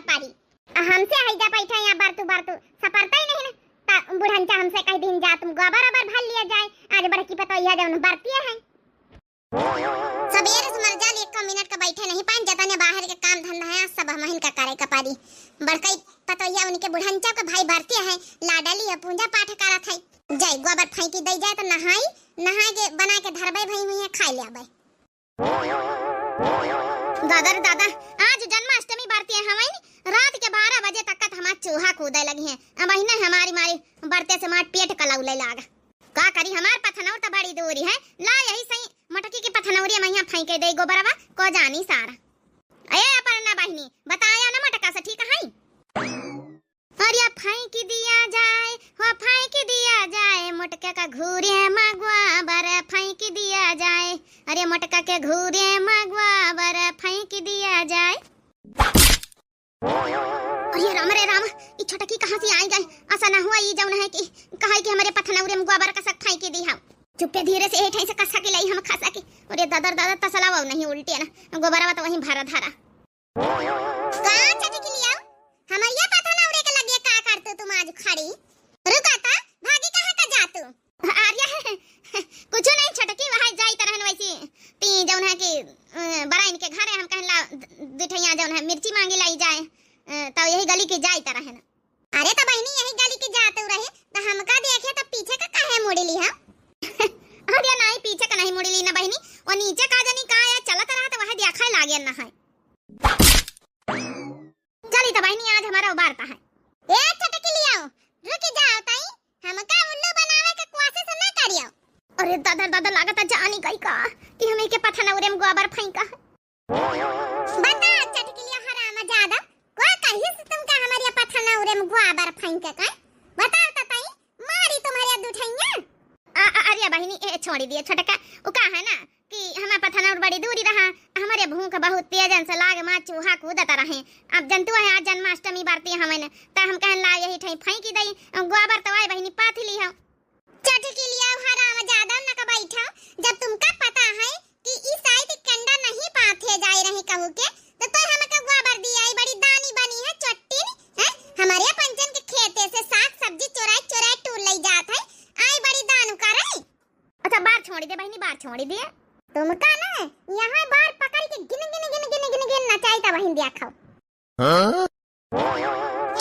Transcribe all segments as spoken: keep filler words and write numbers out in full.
पारी। आ हमसे हई जा बैठा यहाँ बरतू बरतू, सपरता ही नहीं ना। ता बुढ़ंचा हमसे कह दिन जा तुम गोबर ओबर भर लिया जाए, आज बड़की पतोहिया जौन बरतिया है। सबेरे से मर जाली, एक मिनट का बैठे नहीं पाइन, जतने बाहर के काम धंधा है सब हमहिन का करे का पारी। बड़कई पतोहिया उनके बुढ़ंचा के भाई बरतिया है, लाडली है, पूजा पाठ करत है। जाई गोबर फेंकी दई जाए तो नहाई, नहाए के बना के धरबे भई हुई है, खाई ले आबे। दादा रे दादा, आज जन्माष्टमी बरतिया हवइन, रात के बारह बजे तक त हमार चूहा कूदे लगी हैं। अब अहिने हमारी मारी बरते से मार पेट कलौले लाग। का करी, हमार पथनौर त बड़ी दूरी है, ला यही सही मटकी के पथनौरी में यहाँ फेंके दे गोबरवा, को जानी सारा। ए अपर्णा बहिनी, बताया ना मटका से, ठीक है? अरे फेंक दिया जाए, हो फेंक दिया जाए, मोटका का घूरे में गोबर फेंक दिया जाए। अरे मोटका के घूरे में गोबर फेंक दिया जाए। अरे राम रे राम, ई छोटकी कहाँ से आई गई? ऐसा ना हुआ ई जौन है कि कहे कि हमरे पथनौरे में गोबर का सक फेंक दी हम। चुप्पे धीरे से एठाई से कसा के लाई हम खसा के। अरे दादा रे दादा, तसला वो नहीं उल्टे ना, गोबरवा तो वहीं भरा धरा। का चटकिलिया, हमरिया पथनौरे के लगे का करते तुम आज खड़ी? रुका ता, भागी कहाँ का जातू? अरे कुछ नहीं छोटकी, वहाँ जाई तरहन वैसी ती जौन है कि अ, बराइन के घरे हम कहला दुठैया जौन है मिर्ची मांगी लाई जाए, अ, तो यही गली की जाई तरहन। अरे तो बहिनी यही गली की जातू रहे तो हमका देखे तो पीछे का काहे मुड़ी ली हम? अरे नहीं पीछे का नहीं मुड़ी ली ना बहिनी, वो नीचे का जनी का है चलत रहा तो वह देखा लागे ना है। चली तो बहिनी आज हमारा उबारता है। ए चटकिलिया, रुकी जाओ ताई, हमका उल्लू बनावे के कोशिश ना करियो। अरे दादा दादा, लागत जानी गई का कि हम एके पथनौरे में गोबर फेंका है। बता चटकिलिया हराम ज्यादा, को कहिस तुमका हमरे पथनौरे में गोबर फेंके का? बताओ तो ताई, मारी तुम्हरे दुठैया। आ, आ, अरे बहिनी, ए, छोड़ी दिए छोटका, वो का है ना कि हमार पथनौर बड़ी दूरी रहा, हमरे भूख बहुत तेजन से लाग, माँ चूहा कूदत रहे। अब जनतु है आज जन्माष्टमी बरती हमें न, त हम कहन ला यही ठई फेंकी दई, गोबर तो आए बहिनी पाथी ली हो। चटकिलिया हराम ज्यादा न का बैठा, जब तुमका पता है कि ई साइत कंडा नहीं पाथे जाए रही कहू के, तो तोय हमका गोबर दिया, ई बड़ी दानी बनी है, चट्टिन, हैं? हमारे पंचन के खेते से साग सब्जी चोराए चोराए टूर लई जात है, आई बड़ी दान करे। अच्छा, बार छोड़ी दे बहिनी, बार छोड़ी दे। तुमका ना, यहाँ बार पकड़ के गिन, गिन, गिन, गिन, गिन, गिन नचाई ता बहिन दिया खाओ। हाँ?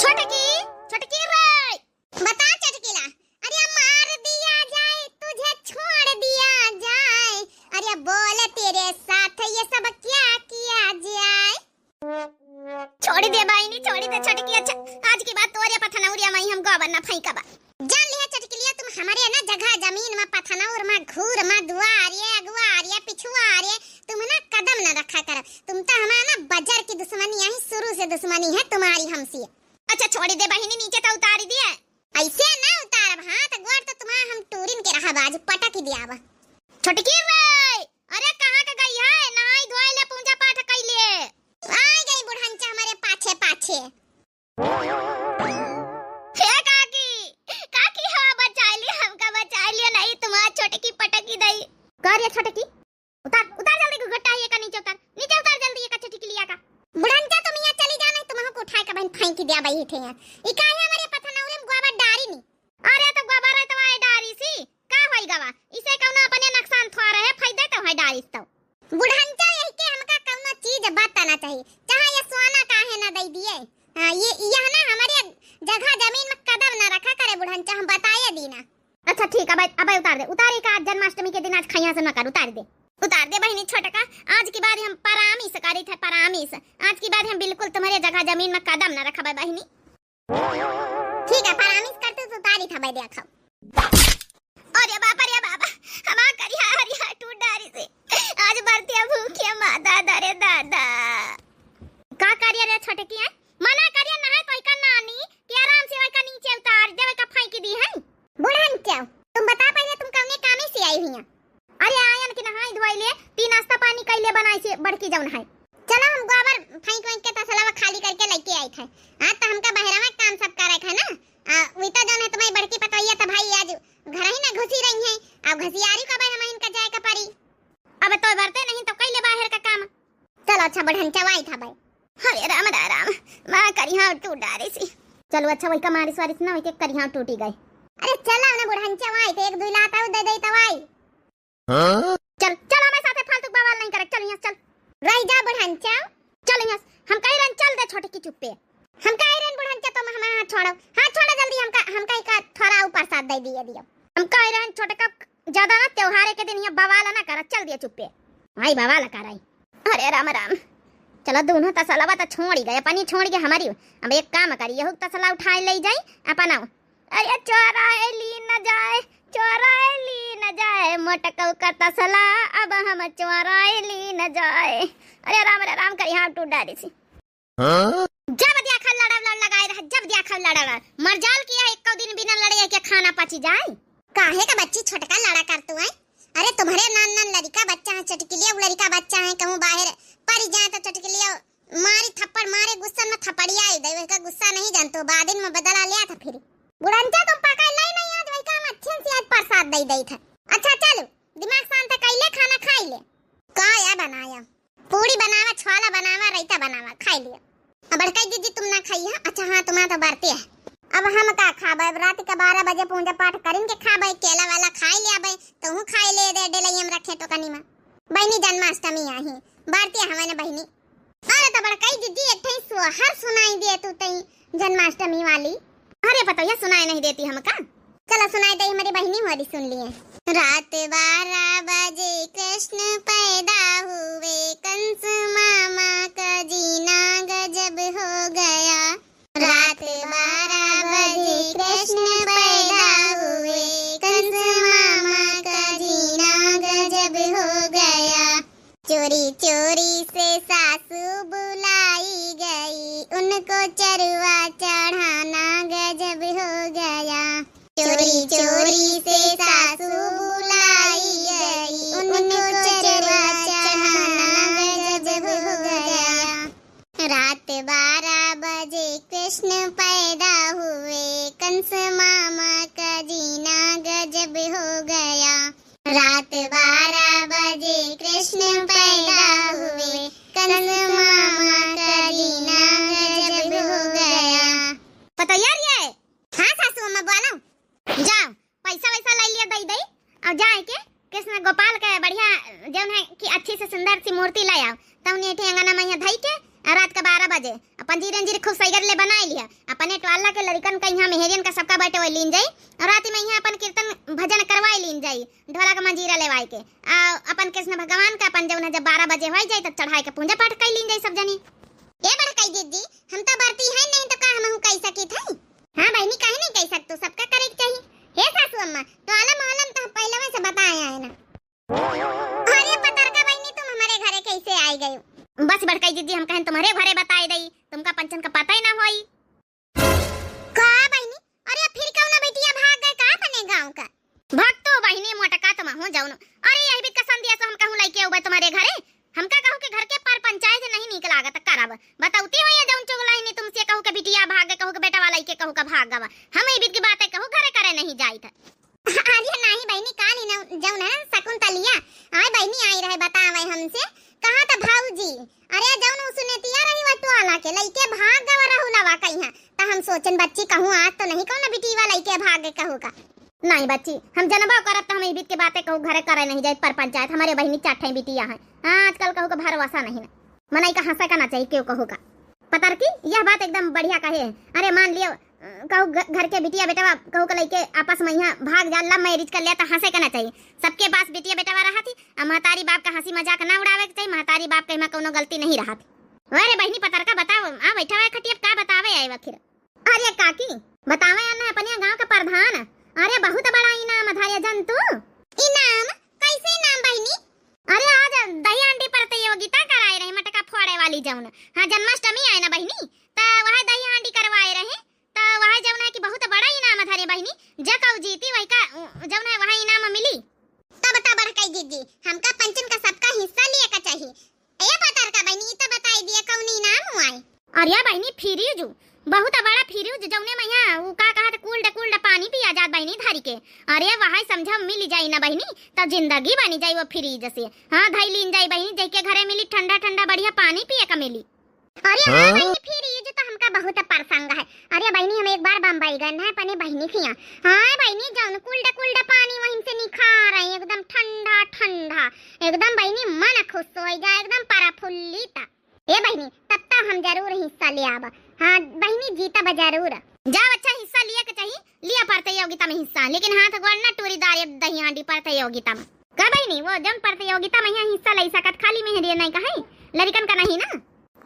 छोटकी, छोटकी रे। बता चटकीला, अरे मार दिया जाए, तुझे छोड़ दिया जाए, अरे बोल तेरे साथ ये सब क्या किया जाए। छोड़ दे बहिनी, छोड़ दे छोटकी। अच्छा, आज के बाद तोरे पथनौरिया माई हम गोबर ना फेंकबा। जान लिया चटकिलिया, तुम हमरे ना जगह जमीन मा पथनौर मा घूर मा दुआरे अगुआरे पिछुआरे तुम ना कदम ना रखा करब। तुम तो हमारा ना बजर की दुश्मनी है, शुरू से दुश्मनी है तुम्हारी हमसे। अच्छा छोड़ी दे बहिनी, नीचे तो उतारी दिए। ऐसे ना उतारब, हाथ गोड़ तो तुम्हारा हम टूरिन के रहब, आज पटक ही दियाब। छोटकी रे, अरे कहाँ के गई है? नहाई धोई ले, पूजा पाठ कई ले। आ गई बुढ़ंचा हमारे पाछे पाछे। हे काकी, काकी, हाँ, बचाई लिया, हमका बचाई लिया, नहीं तुम्हार छोटकी पटकी दई। का रे छोटकी? उतार, उतार जल्दी, घुघुटा, ये का नीचे उतार, नीचे उतार जल्दी, ये का चटकिलिया का। बुढ़ंचा, तुम यहाँ चली जा, नहीं तुम्हार को उठाए का बहन फेंकी दिया बही थे यहाँ। ई काहे हमारे पथनौरे में गोबर डारी नी? अरे तो गोबर है तो आए डारी सी, का होई गवा? इसे कौनो अपने नुकसान थोड़ा रहे, फायदा तो है डारी तो। बुढ़ंचा यही के हमका कौनो चीज बताना चाहिए, चाहे ये सोना काहे ना दे दिए। हाँ, ये, यह ना हमारे जगह जमीन में कदम ना रखा करे बुढ़ंचा, हम बताए दीना। अच्छा ठीक है, अब, अब उतार दे, उतारे का आज जन्माष्टमी के दिन आज खैया से न कर, उतार दे। उतार दे बहिनी छोटका, आज के बाद हम परामिस करी थे, परामिस। आज के बाद हम बिल्कुल तुम्हारे जगह जमीन में कदम न रखबे बहिनी। ठीक है, परामिस करते तो उतारी था भाई देखा। अरे बाप रे बाबा, हमार करिया हरिया टूट डारी से। आज बरतिया भूखिया माँ दादा रे दादा। का करिया रे छोटकी है? मना करिया ना है तो का नानी कि आराम से वही का नीचे उतार दे, वही का फेंक दी है। बुढ़ंचा, तुम बता पहले तुम कौने कामे से आई हुई हैं? अरे आयन के नहाई धोई ले, ती नाश्ता पानी कैले बनाई से बड़की जौन है। चला हम गोबर फेंक वेंक के तसलवा खाली करके लेके आई थे। आज तो हमका बहरवा काम सब करे थे ना। आ, वही तो जौन है तुम्हारी बड़की पतोहिया तो भाई आज घर ही ना घुसी रही है। अब घसियारी का भाई हम इनका जाए का पड़ी। अब तो बरते नहीं तो कैले बाहर का काम। चलो अच्छा बुढ़ंचा, आई था भाई। अरे राम, राम, राम, माँ करिहा टूट डारिस। चलो अच्छा, वही का मारिस वारिस ना, वही के करिहा टूटी गए। अरे चला ना बुढ़ंचा, वही तो एक दुई लात आउ दे दे तवाई। हाँ? चल, चल, हमारे साथे फालतू बवाल नहीं करे, चल यहाँ से, चल। रह जा बुढ़ंचा। चल यहाँ से, हम कह रहे हैं, चल दे छोटकी चुप्पे। हम कह रहे हैं बुढ़ंचा, तुम हमारा हाथ छोड़ो, हाथ छोड़ो जल्दी, हमका, हमका इका थोड़ा ऊपर साथ दे दिए दियो। हम कह रहे हैं छोटका, ज्यादा ना त्योहारे के दिन यहाँ बवाल ना करा, चल दिए चुप्पे। आई बवाल कराई। अरे राम राम। चलो दोनों तसलवा तो छोड़ी गए, अपनी छोड़ी गए हमारी। अब एक काम करी, यहू तसला उठाए ले जाई अपना। अरे चोराए ली न जाए, चोराए ली न जाए, मोटकऊ का तसला, अब हम चोराए ली न जाए। अरे राम, अरे राम करी, हाँ टूट डारिस। हाँ? जब देखा लड़ा लड़ लगाए रहा, जब देखा लड़ा लड़। मरजाल किया, एको दिन बिना लड़े के खाना पची जाए। काहे का बच्ची छोटका लड़ा करतू है? अरे तुम्हरे नान नान लड़िका बच्चा है, चटकिलिया उ लड़िका बच्चा है, कहूँ बाहर परी जाए तो चटकिलिया मारी थप्पड़, मारे गुस्सा में थपड़िया आई दे, वही का गुस्सा नहीं जानतो, बादिन में बदला लिया था फिर। बुढ़ंचा तुम पकड़ लाई नहीं, आज वही का हम अच्छे से आज प्रसाद दे दे था। अच्छा चलो, दिमाग शांत कर ले, खाना खाई ले। का या बनाया? पूड़ी बनावा, छोला बनावा, रायता बनावा, खाई लिया। अब बड़काई दीदी तुम ना खाई है? अच्छा हाँ, तुम्हारा तो बरती है। अब हम का खाबे? अब रात का बारह बजे पूजा पाठ करिन के खाबे, केला वाला खाई ले आबे, तोहू खाई ले दे, डेलई हम रखे तो कनी में। बहिनी जन्माष्टमी आही, बरती है हमारे बहिनी। अरे तो बड़काई दीदी, एक ठे सोहर सुनाई दे तू तई जन्माष्टमी वाली। अरे पतोहिया सुनाई नहीं देती हमका। चलो सुनाई दे, हमारी बहिनी होरी सुन लिए। रात बारह बजे कृष्ण पैदा हुए, कंस मामा का जीना गजब हो गया। रात बारह बजे कृष्ण पैदा हुए, कंस मामा का जीना गजब हो गया। चोरी चोरी से सासू बुलाई गई, उनको चरवा चढ़ाना गजब हो गया। चोरी चोरी से सासू बुलाई गई, उनको चरवा चढ़ाना गजब हो गया। रात बारह बजे कृष्ण पैदा हुए, कंस मामा का जीना गजब हो गया। रात बारह बजे कृष्ण पैदा हुए, कंस मामा का जीना गजब हो गया। पतोहिया रे। हाँ सासू अम्मा बोलो। जाओ, पैसा वैसा लाई लिया, दई दई, और जाए के कृष्ण गोपाल के बढ़िया, जौन है कि अच्छी से सुंदर सी मूर्ति लाई आओ, तौन एठे अंगना में यहाँ धई के, और रात का बारह बजे अपन जीरे जीरे खूब सैगर ले बनाए लिया, अपने टोला के लड़िकन का यहाँ मेहरियन का सबका बैठे हुए लीन जाई, और रात में यहाँ अपन कीर्तन भजन करवाए लीन जाई, ढोलक मंजीरा लेवाए के, आ अपन कृष्ण भगवान का अपन जौन है जब बारह बजे हो जाए तब चढ़ाए के पूजा पाठ कर लीन जाई सब जनी। ए बड़काई दीदी, हम तो बरती है नहीं तो का हमहू कह सकित है? हाँ बहिनी, काहे नहीं कह सकतू, सबका करे के चाहिए। हे सासू अम्मा, टोला मोहल्ला में तो हम पहले से बताए आए ना। अरे पतरका बहिनी, तुम हमारे घरे कैसे आई गई? बस बड़काई दीदी, हम कहन तुम्हारे घरे बताए दई, तुमका पंचन का पता ही ना होई। का बहिनी? अरे फिर कौनो बिटिया भाग गए का अपने गाँव का? भक्तो बहिनी मोटका तुम हो जाउन। अरे यही बीत का संदिया से हम कहूँ लइके अउबे तुम्हारे घरे। हमका कहूँ के घर के पर पंचायत नहीं नीक लागत करब। बतौती हुई है जौन चुगलाइनी तुमसे कहूँ के बिटिया भाग गए, कहूँ के बेटवा लइके कहूँ का भाग गवा। हम यही बीत की बातें कहूँ घरे करे नहीं जाइत। अरे नाही बहिनी, काल ही न जौन है शकुंतलिया, आए बहिनी आई रहे बतावे हमसे, कहा त भौजी, अरे जौन उ सुनेतिया रही वह टोला के लइके भाग गवा रहुलवा कहिया, त हम सोचन बच्ची कहूँ आज तो नहीं कौनो बिटिया लइके भाग गए कहू का। नहीं बच्ची, हम जनबो करब त हम ई बीत के बातें कहू घरे करे नहीं जाए पर पंचायत, हमारे बहिनी चार ठे बिटिया है। हाँ, आजकल कहू का भरोसा नहीं ना, मनई का हंसे का ना चाहिए केहू कहू का। पतरकी, यह बात एकदम बढ़िया कहे है। अरे मान लियो, अ, कहू घ-, घर के बिटिया बेटवा कहू के लइके आपस में यहाँ भाग जा, love marriage कर लिया त हंसे के ना चाहिए। सबके पास बिटिया बेटवा रहत ही, आ महतारी बाप का हंसी मजाक ना उड़ावे के चाहिए, महतारी बाप के में कौनो गलती नहीं रहत। अरे बहिनी पतरका बताओ, आ बैठा हुआ खटिया का बतावे आए आखिर? अरे काकी, बतावे आना है अपने गांव का प्रधान। अरे बहुत बड़ा इनाम धारे जन तू। इनाम? कैसे इनाम बहिनी? अरे आज दही हांडी प्रतियोगिता कराए रहे, मटका फोड़े वाली जौन। हाँ, जन्माष्टमी आए ना बहिनी, त वह दही हांडी करवाए रहे, त वह जौन है कि बहुत बड़ा इनाम धरे बहिनी, जे कहू जीती वही का जौन है वह इनाम मिली। तब त बड़काई दीदी, हमका पंचन का सबका हिस्सा लिए का चाहिए। ए पतरका बहिनी, ई त बताई दिया कौन इनाम हुआ है? अरे बहिनी, फ्रिज, बहुत बड़ा फ्रिज, जौने में यहाँ उ का कहत, cold cold पानी पिया जात बहिनी धरी के। अरे वहाँ समझा मिल जाई ना बहिनी, त जिंदगी बनी जाई वो फ्रिज से। हाँ, धई लीन जाई बहिनी, जइके घरे मिली ठंडा ठंडा बढ़िया पानी पिए का मिली। अरे हाँ हाँ? बहिनी, फ्रिज तो हमका बहुत पसंद है। अरे बहिनी, हम एक बार बम्बई गए हैं अपने बहिनी के यहाँ। हाँ बहिनी, जौन कुल्ड कुल्ड पानी वहीं से निखार है, एकदम ठंडा ठंडा, एकदम बहिनी मन खुश हो जाए, एकदम प्रफुल्लित। ए बहिनी, तब तो हम जरूर हिस्सा ले आब। हाँ बहिनी, जीतब जरूर। जाओ, अच्छा हिस्सा लिए के चाही, लिया प्रतियोगिता में हिस्सा, लेकिन हाथ गोड़ ना टूरी दारे दही हांडी प्रतियोगिता में। का बहिनी, वो जौन प्रतियोगिता में यहाँ हिस्सा ले सकत, खाली मेहरिया नहीं कहे, लड़िकन का नहीं ना?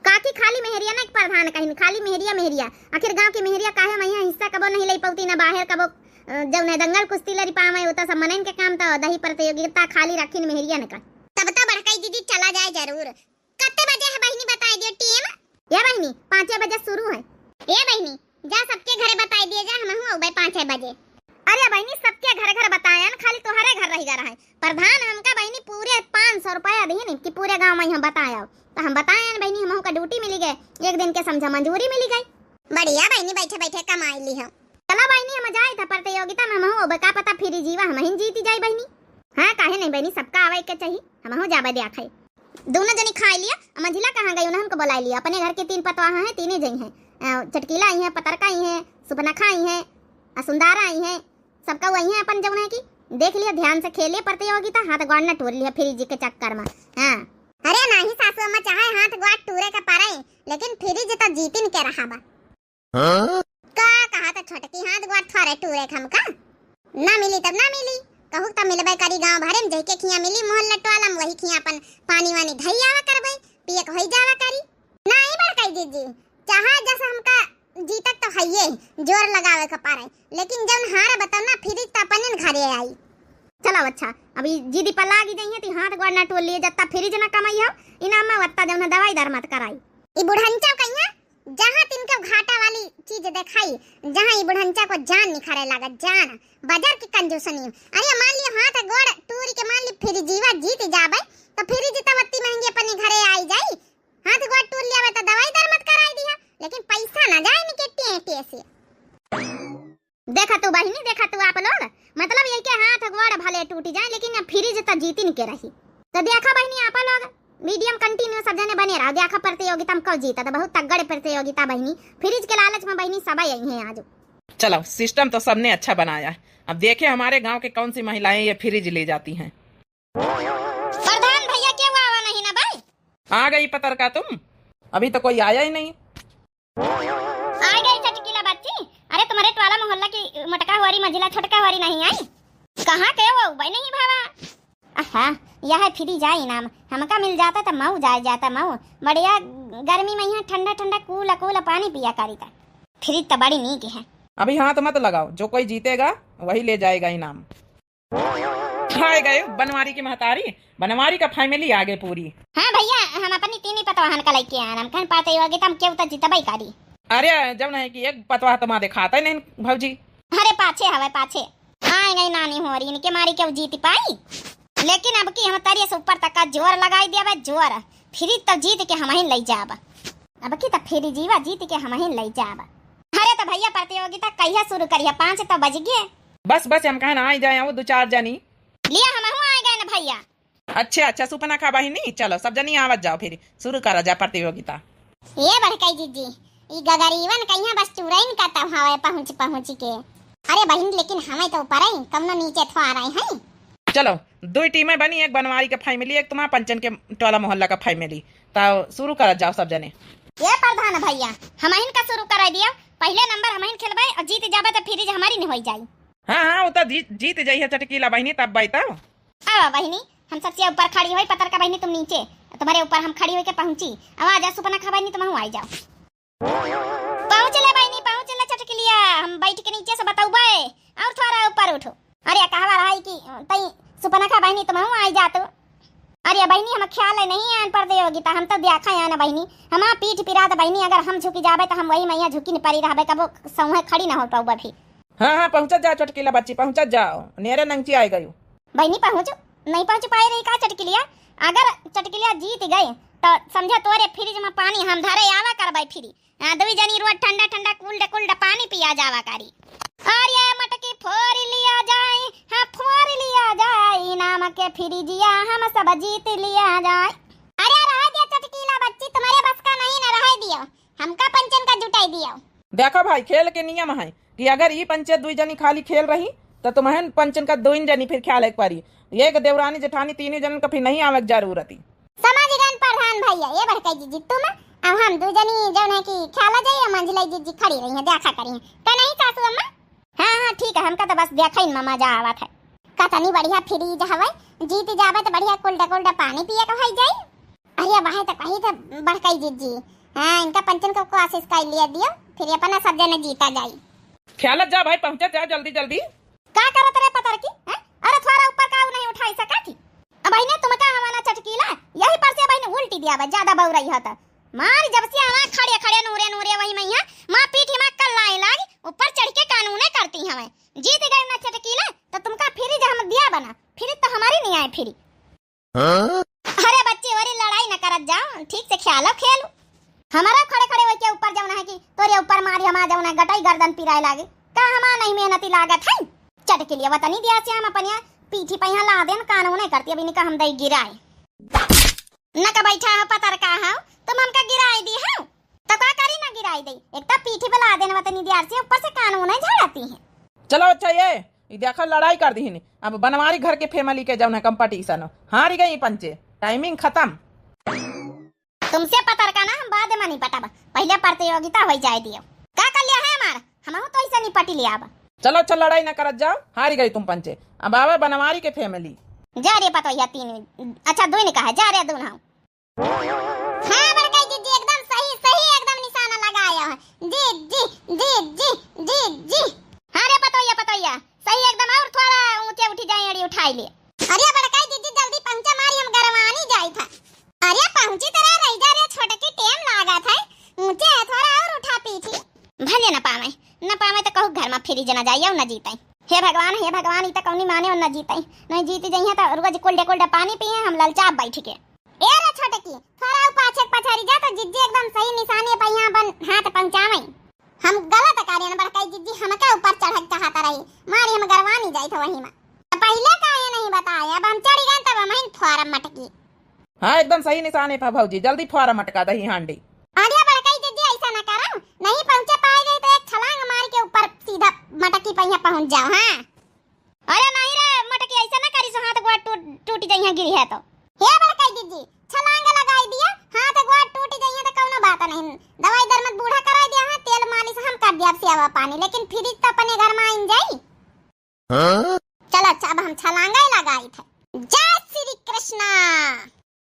काकी खाली मेहरिया ना, प्रधान कहिन, खाली मेहरिया, मेहरिया। आखिर गांव की मेहरिया काहे में यहाँ हिस्सा कबो नहीं ले पौती, ना बाहर कबो, अ, जौन है दंगल कुश्ती लड़ी पावे, वो तो सब मनन के काम तो दही प्रतियोगिता खाली रखिन मेहरिया ने का। तब तो बड़काई दीदी चला जाए जरूर। कत्ते बजे है बहिनी, बताई दियो टीम। ए बहिनी, पाँचे बजे शुरू है। ए बहिनी, जा सबके घरे बताई दिए जा, हमहू अउबे पाँचे बजे। अरे बहिनी, सबके घरे घरे बतायन, खाली तोहरे घर रह गया रहे। प्रधान हमका बहिनी पूरे पाँच सौ रुपया दीन कि पूरे गांव में हम बताए आओ। तो हम बतायन बहिनी, हमहू का ड्यूटी मिली गए, एक दिन के समझा मजूरी मिली गई। बढ़िया बहिनी, बैठे बैठे कमाई ली हो। चला बहिनी, हम जाए था प्रतियोगिता में, हमहू अउबे, का पता फ्रिजिया हमहिन जीती जाई बहिनी। हाँ, काहे नहीं बहिनी, सबका आवे के चाही, हमहू जाबे द्याखे। दोनों जनी खाई लिया, आ मंझिला कहाँ गई, उन्हें हमको बुलाई लिया। अपने घर के तीन पतवाह हैं, तीने जई हैं। अ, चटकीला आई हैं, पतरका आई हैं, सुपनखा आई हैं, आ सुंदारा आई हैं। सबका वही है अपन जौन है कि देख लिया, ध्यान से खेले प्रतियोगिता, हाथ गोड़ न टूर लिया फ्रिज के चक्कर में। हाँ। अरे नाही सासू अम्मा, चाहे हाथ गोड़ टूरे के पड़े, लेकिन फ्रिज तो जीतिन के रहा बा। हाँ? का कहा त छोटकी, हाथ गोड़ थोरे टूरे के हमका? ना मिली तब ना मिली, कहू त मिलबे करी गांव भरे में, जइके खिया मिली मोहल्ला टोला में, वही खिया अपन पानी वानी धई आवा करबे, पिए के होई जावा करी। नाही बड़काई जीजी, चाहे जस हमका जीतक तो हइये, जोर लगावे के पड़े, लेकिन जौन हारे बताओ ना, फ्रिज त अपने घरे आई। चलो अच्छा, अभी जीदी पर लागी जाइए, ती हाथ गोड़ ना टूर लिए, जत्ता फ्रिज ना कमाई हो, इनाम में वत्ता जौन है दवाई दर मत कराई। ई बुढ़ंचा कहिया जहाँ तिनके घाटा वाली चीज देखाई, जहाँ ई बुढ़ंचा को जान निखरे लागत, जान, बजर के कंजूसनी। अरे मान लियो हाथ गोड़ टूरी के मान ली फ्रिजिया जीत जाबे, तो फ्रिज त वत्ती महंगी अपने घरे आई जाई। हाथ गोड़ टूर लियाबे तो दवाई दर मत कराई दिया, लेकिन पैसा ना जाए निके टेटे से। देखा तू बहिनी, देखा तू आप लोग, मतलब यही के हाथ गोड़ भले टूट जाए, लेकिन फ्रिज त जीतिन के रही। तो देखा बहिनी, आप लोग वीडियो में continue सब जने बने रहो, देखा प्रतियोगिता में कौन जीता। तो बहुत तगड़ प्रतियोगिता बहिनी, फ्रिज के लालच में बहिनी सब आई हैं आज। चलो, सिस्टम तो सबने अच्छा बनाया है। अब देखे हमारे गांव के कौन सी महिलाएं ये फ्रिज ले जाती हैं। प्रधान भैया, क्यों आवा नहीं ना भाई? आ गई पतरका तुम, अभी तो कोई आया ही नहीं। आ गई चटकीला बच्ची। अरे तुम्हारे टोला मोहल्ला की मोटका हुआरी, मझिला छोटका हुआरी नहीं आई? कहाँ के वो भाई नहीं भावा? आहा, यह फ्रिज आई नाम, हमका मिल जाता त मऊ जाए जाता मऊ। बढ़िया गर्मी में यहाँ ठंडा ठंडा कूल कूल पानी पिया करी था। फ्रिज तो बड़ी नीक है। अभी हाथ मत लगाओ, जो कोई जीतेगा वही ले जाएगा इनाम। हाय गए बनवारी की महतारी, बनवारी का फैमिली आ गए पूरी। हाँ भैया, हम अपनी तीन ही पतवाहन का लेके आए, हम कहन पाते हो कि तुम क्यों तो जितबई करी। अरे जब नहीं कि एक पतवाह तो माँ दिखाता ही नहीं भौजी। अरे पाछे हवे पाछे, आए गई नानी हुआरी, इनके मारी क्यों जीत पाई। लेकिन अब की हम तरिये से ऊपर तक का जोर लगाई दिया बे, जोर। फ्रिज तो जीत के हम ही ले जाब। अब की तो फ्रिजिया जीत के हम ही ले जाब। अरे तो भैया प्रतियोगिता कहिया शुरू करिया? पाँच तो बज गए। बस बस, हम कहन आई जाए वो दो चार जनी। लिया हमहू आ गए न भैया। अच्छा अच्छा सुपनखा बहिनी, चलो सब जनी आवत जाओ फिर शुरू करा जा प्रतियोगिता। ए बड़काई जीजी, ई गगरीवन कहिया बस चुरैन का तब हवे पहुँच पहुँच के। अरे बहिन, लेकिन हमें तो ऊपर है, कमनो नीचे थोड़ा रहे हैं। चलो, दुई टीमें बनी, एक बनवारी के फैमिली, एक तुम्हारा पंचन के टोला मोहल्ला का फैमिली। तो शुरू करत जाओ सब जने। ए प्रधान भैया, हमहिन का शुरू कराई दिया। पहले नंबर हमहिन खेलबे और जीत जाबे तो फ्रिज हमारी नहीं होई जाई। हाँ हाँ, वो तो जीत, जीत जाई है चटकीला बहिनी, तब बाई तब। आवा बहिनी, हम सबसे ऊपर खड़ी होई पतरका बहिनी, तुम नीचे, तुम्हारे ऊपर हम खड़ी होई के पहुँची। अब आ जा सुपनखा बहिनी, तुम आई जाओ। पहुँच ले बहिनी, पहुँच ले चटकिलिया, हम बैठ के नीचे से बतौबे और थोड़ा ऊपर उठो। अरे कहवा रहा कि तई सुपनखा बहिनी तुम आई जात। अरे बहिनी, हम ख्याल है नहीं आन प्रतियोगिता, हम तो देखा है ना बहिनी, हमार पीठ पिरात बहिनी, अगर हम झुकी जाबे तो हम वही मैया झुकी न पड़ी रहबे, कबो सौहे खड़ी ना हो पाऊबे फिर। हाँ हाँ, पहुँचत जाओ चटकीला बच्ची, पहुँचत जाओ, नेरे नंगची आए गयू। बहिनी पहुँचो, नहीं पहुँच पाए रही का चटकिलिया? अगर चटकिलिया जीत गए तो समझा तोरे फ्रिज में पानी हम धरे आवा करबे फ्री। हाँ, दुई जनी रोज ठंडा ठंडा cold cold पानी पिया जावा करी। अरे मटकी फोर लिया जाए, हाँ फोर लिया जाए, इनाम के फ्रिजिया हम सब जीत लिया जाए। अरे रह दिया चटकीला बच्ची, तुम्हारे बस का नहीं ना, रह दिया। काटो, हमका पंचन का जुटाई दियो। देखो भाई, खेल के नियम है कि अगर ई पंचे दुई जनी खाली खेल रही, तो तुम्हें पंचन का दुइन जनी फिर खेले के परी। एक देवरानी जेठानी तीनों जन का फिर नहीं आवे के जरूरत ही। समझ गए प्रधान भैया, ये बड़काई जिज्जी तुम, अब हम दू जनी जौन है कि खेला जाई, मंझलाई जिज्जी खड़ी रही है, देखा करी है। का नहीं सासू अम्मा? हाँ, हाँ, ठीक है, हमका तो बस देखइन में मजा आवत है। कतनी बढ़िया फ्रिज हवे, जीत जाबे तो बढ़िया cold cold पानी पिए के होई जाई। अरे वाह, तो कही तो बड़काई जिज्जी, हाँ, इनका पंचन को कोशिश कर लिया दियो, फिर अपना सब जने जीता जाई। खेलत जा भाई, पहुँचत जा जल्दी जल्दी। का करत रे पतरकी, हैं? अरे थोड़ा ऊपर का नहीं उठाई सकत ही? अब बहिने तुमका हवा ना चटकीला, यही पर से बहिने उल्टी दिया बा, ज्यादा बउरई हो तो। मार जब से हवा खड़े खड़े नूरे नूरे वही मैया, माँ पीठी माँ कल्लाए लाग, ऊपर चढ़ के कानूने करती हवे। जीत गए ना चटकीला, तो तुमका फ्रिज हम दिया बना, फ्रिज तो हमारी नहीं आए फ्री। हाँ? अरे बच्ची, वरी लड़ाई न करत जाओ, ठीक से खेलो खेल। हमारा खड़े खड़े वही के ऊपर जौन है कि तोरे ऊपर मारी हमार जौन है गटई गर्दन पिराए लागे। का हमार नहीं मेहनती लागत है? चटकीलिया वतनी दिया से हम अपनिया पीठी पे यहाँ ला देन, कानूने करती, अब इनका हम दई गिराए। न का बैठा हो पतरका हो, तुम हमका गिराई दी हो, तो का करी ना गिराई दे। एक तो पीठी पे ला देन वतनी दियार से, ऊपर से कानून है झाड़ती है। चलो अच्छा, ये, ये देखो लड़ाई कर दी हिनी। अब बनवारी घर के family के जौन है competition, हारी गई पंचे, timing खत्म। तुमसे पतरका ना हम बाद में निपटब, पहले प्रतियोगिता हो जाए दियो। का कर लिया है हमार, हमहू तो ऐसे निपटी लिया अब। चलो अच्छा, लड़ाई ना करत जाओ, हारी गई तुम पंचे। अब आवे बनवारी के family। जा रे पतोहिया तीन, अच्छा दुई ने कहा, जा रे दून हम। हाँ बड़काई जिज्जी, एकदम सही, सही एकदम निशाना लगाया है। जिज्जी, जिज्जी, जिज्जी। हाँ रे पतोहिया, पतोहिया, सही एकदम, और थोड़ा ऊंचे उठी जाए, एड़ी उठाई ले। अरे बड़काई जिज्जी जल्दी पहुंचा, मारी हम गरवानी जाई था। अरे पहुंची तरह रही जा रे छोटकी, टेम लागत है, ऊंचे है थोड़ा और उठा पीठी। भले न पावे, न पावे तो कहू घर में फ्रिज न जाई और न जीते। हे भगवान, हे भगवान, ई तो कौनी माने और न जीते, नहीं जीत जइहे तो रोज cold cold पानी पिए हम ललचाप बैठ के। ए रे छोटकी, थोड़ा ऊ पाछे के पछारी जा तो जिज्जी एकदम सही निशाने पे यहाँ अपन हाथ पहुँचावे। हम गलत करेन बड़काई जिज्जी, हमका ऊपर चढ़क चाहत रही, मारी हम गरवानी जाइत वही में। तो पहले काहे नहीं बताए, अब हम चढ़ी गए तब हम फोरम मटकी। हाँ, एकदम सही निशाने पे भौजी, जल्दी फोरम मटका दही हांडी। अरे बड़काई जिज्जी ऐसा न करो, नहीं पहुँचे पाए गए तो एक छलांग मार के ऊपर सीधा मटकी पे यहाँ पहुँच जाओ। हाँ। अरे नहीं रे मटकी, ऐसे ना करी सो, हाथ गोड़ टूट, टूट जइहे गिरी है तो। हे बड़काई जिज्जी, छलांग लगाई दिया, हाथ गोड़ टूट जइहे तो कौनो बात नहीं। दवाई दरमत बूढ़ा कराई दिया है, तेल मालिश हम कर दिया, अब सेवा पानी, लेकिन फ्रिज तो अपने घर में आइन जाई। हाँ? चलो अच्छा, अब हम छलांगा लगाई थे। जय श्री कृष्णा।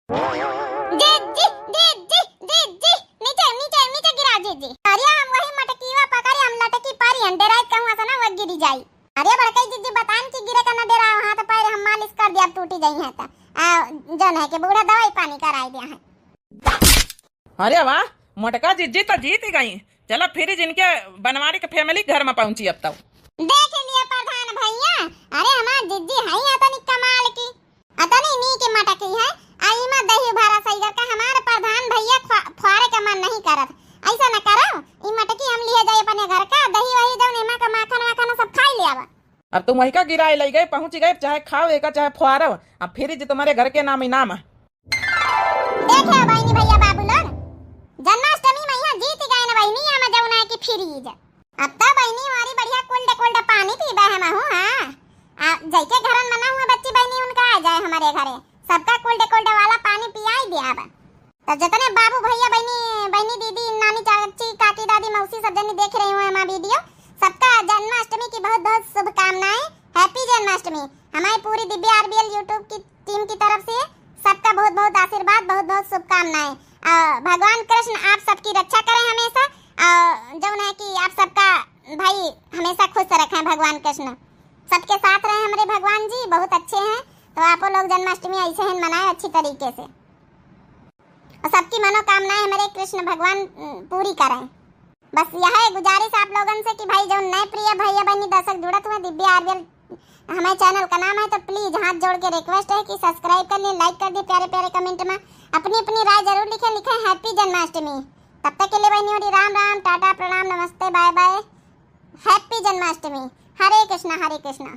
जी, जी, जी, जी, जी, जी। नीचे, नीचे, नीचे गिरा, जी, जी। अरे हम वही मटकीवा पकड़े, हम लटकी पारी, हम डेराई कहूँ ऐसा ना वो गिरी जाई। अरे बड़काई जिज्जी बतान कि गिरे का ना डेराओ, हाथ पैर हम मालिश कर दिया, अब टूटी जाई है तो। आ, जौन है कि बूढ़ा दवाई पानी कराई दिया है। अरे वाह, मोटका जिज्जी तो जीत ही गई। चलो फ्रिज इनके बनवारी के family घर में पहुँची अब तो। देख लिया प्रधान भैया, अरे हमार जिज्जी है अतनी कमाल की। अतनी नीक मटकी है, आ इमा दही भरा सही करके हमार प्रधान भैया ख्वा-, ख्वारे का मन नहीं करत। ऐसा न करो, ई मटकी हम लिहे जाई अपने घर का, दही वही जौन एमा का माखन वाखन सब खाई ले आवा। अब तुम वही का गिराए लई गए, पहुँच गए, चाहे खाओ एका चाहे ख्वारो, अब फ्रिज तुम्हारे घर के नाम इनाम है। देखे बहिनी भैया बाबू लोग, जन्माष्टमी में यहाँ जीत गए न बहिनी, एमा जौन है कि फ्रिज। अब तो बहिनी हमारी बढ़िया cold cold पानी पीबे हम हूँ, हाँ। आ, जैके घरन मना हुआ बच्ची बहिनी उनका आ जाए हमारे घरे, सबका cold cold वाला पानी पियाई दे अब। तो जितने बाबू भैया बहिनी, बहिनी दीदी, नानी चाची, काकी दादी, मौसी सब जनी देख रही हुए हमारा video, सबका जन्माष्टमी की बहुत बहुत शुभकामनाएं। Happy जन्माष्टमी। हमारी पूरी दिव्या आरबीएल YouTube की team की तरफ से सबका बहुत बहुत आशीर्वाद, बहुत बहुत शुभकामनाएं। आ, भगवान कृष्ण आप सबकी रक्षा करें हमेशा, आ, जौन है कि आप सबका भाई हमेशा खुश रखें भगवान कृष्ण, सबके साथ रहें हमारे भगवान जी, बहुत अच्छे हैं। तो आपो लोग जन्माष्टमी ऐसे ही मनाएं अच्छी तरीके से, और सबकी मनोकामनाएं हमारे कृष्ण भगवान, उम, पूरी करें। बस यह है गुजारिश आप लोगन से कि भाई जौन नए प्रिय भैया बहिनी दर्शक जुड़त हुए दिव्या आरबीएल हमारे channel का नाम है, तो please हाथ जोड़ के request है कि subscribe कर लें, like कर दें, प्यारे प्यारे comment में अपनी अपनी राय जरूर लिखें, लिखें Happy जन्माष्टमी। तब तक के लिए बहिनी होरी राम राम, टाटा, प्रणाम, नमस्ते, bye bye, Happy जन्माष्टमी। हरे कृष्णा, हरे कृष्णा।